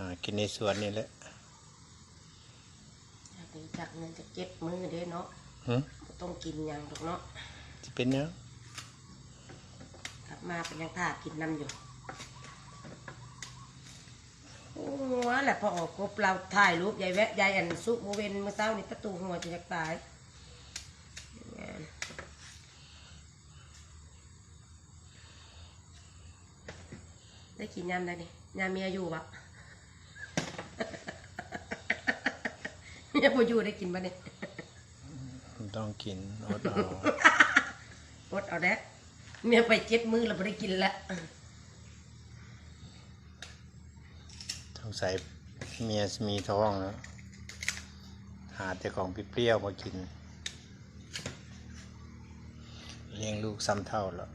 ຫາກິນໃນສວນນີ້ແຫຼະ. ຢາກຮູ້ຈັກເງິນຈັກເຈັດມື້ເດ້ເນາະ. ຫຶ? ບໍ່ຕ້ອງກິນຫຍັງດອກເນາະ. ຊິເປັນຫຍັງ? ກັບມາກໍຍັງຖ້າກິນນຳຢູ່. ໂອ້ ແຫຼະ ພໍ່ອອກກົບລາວຖ່າຍຮູບຍາຍແວະ ຍາຍອັນສຸມື້ເວັນ ມື້ເຊົ້ານີ້ປະຕູຫົວຈະຢາກຕາຍ. ໄດ້ກິນຍາມໃດນີ້? ຍາມເມຍຢູ່ບໍ່? ເມຍບໍ່ຢູ່ໄດ້ກິນບໍ່ນີ້? ຕ້ອງກິນ ອົດເອົາ ອົດເອົາແດ່. ເມຍໄປເຈັດມື້ແລ້ວບໍ່ໄດ້ກິນລະ. ສົງໄສເມຍຊິມີທ້ອງແລ້ວ ຫາແຕ່ຂອງເປรี้ຍວມາກິນ. ລ້ຽງລູກຊ້ຳເຖົ້າແລ້ວ